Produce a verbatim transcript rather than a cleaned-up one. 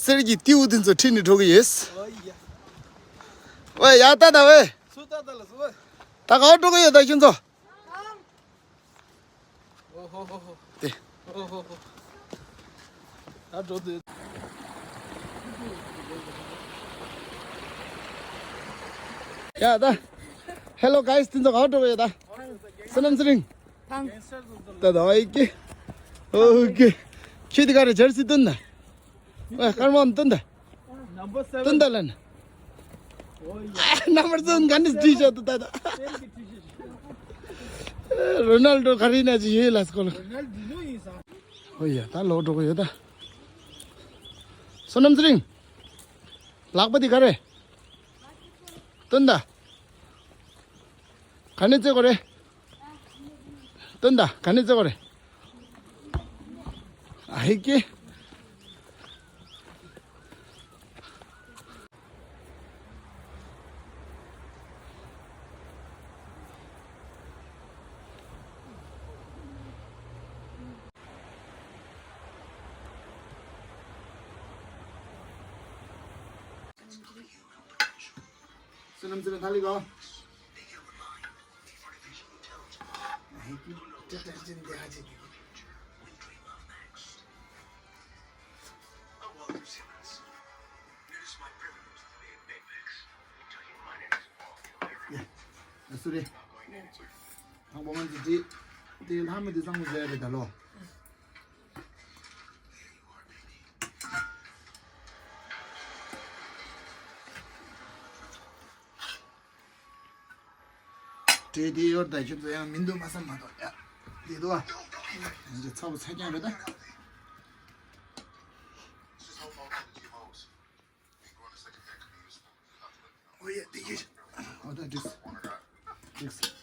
གསེར་གྱི་ཏིའུ་དེ་ཚོ་ཁྲིད་ནས་འགྲོ་གི་ཡོད། ཨོ་ཡ། ཝེ་ཡ་ཏ་ད་ཝེ། སུ་ཏ་ད་ལ་སུ་ཝེ། ད་ག་པར་འགྲོ་གི་ཡོད་ད་ཁྱོད་ཚོ། ཨོ་ཧོ་ཧོ་ཧོ། དེ། ཨོ་ཧོ་ཧོ། ད་འགྲོ་དུས། ཡ་ད། Hello guys, དེ་ཚོ་ག་པར་འགྲོ་གི་ཡོད་ད། བསོད་ནམས་ཚེ་རིང་། ད་ད་ཨོ་ཀེ། ཨོ་ཀེ། ཁྱོད་དེ་ག་རེ་ཇར་སི་སྟོན་ན། ཨ་སྐར་མ་འདི་འདི། སྟོན་ད་ལན། ནམ་བར་སྟོན་ག་ནས་བྲིས་བཞག་འདུག་ད་ད། རོ་ནལ་ཌོ་ག་རེ་ན་ཅི་ཡོད་ལ་སྐོར། ཨོ་ཡ་ད་ལོག་འགྲོ་གི་ཡོད་ད། བསོད་ནམས་ཚེ་རིང་། ལག་པ་འདི་ག་རེ། སྟོན་ད། ག་ནས་བཙལ་དགོས་རེད། སྟོན་ད་ག་ནས་བཙལ་དགོས་རེད། ཨ་ཧེ་ཀེ། བསོད་ནམས་ཚེ་རིང་ཐ་ལི་གོ། ཡ། སུ་རེད། ཧང་པོ་ང་ཚོ་དེ་དེ་ལྷ་མོ་དེ་གཙང་མོ་བཟོས་རེད་ད་ལོ། དེ་དེ་ཡོར་ད་ཁྱོད་ཚོ་ཡང་མི་འདུག་མ་བསམ་མ་གཏོགས་ཡ། དེ་འདུག་ཨ། ཡང་ཅི་ཚ་བོ་ཚ་རྐྱང་རེད་ད། ཨོ་ཡ་དེ་ཡོད། ཨོ་ད་འགྲིགས། འགྲིགས།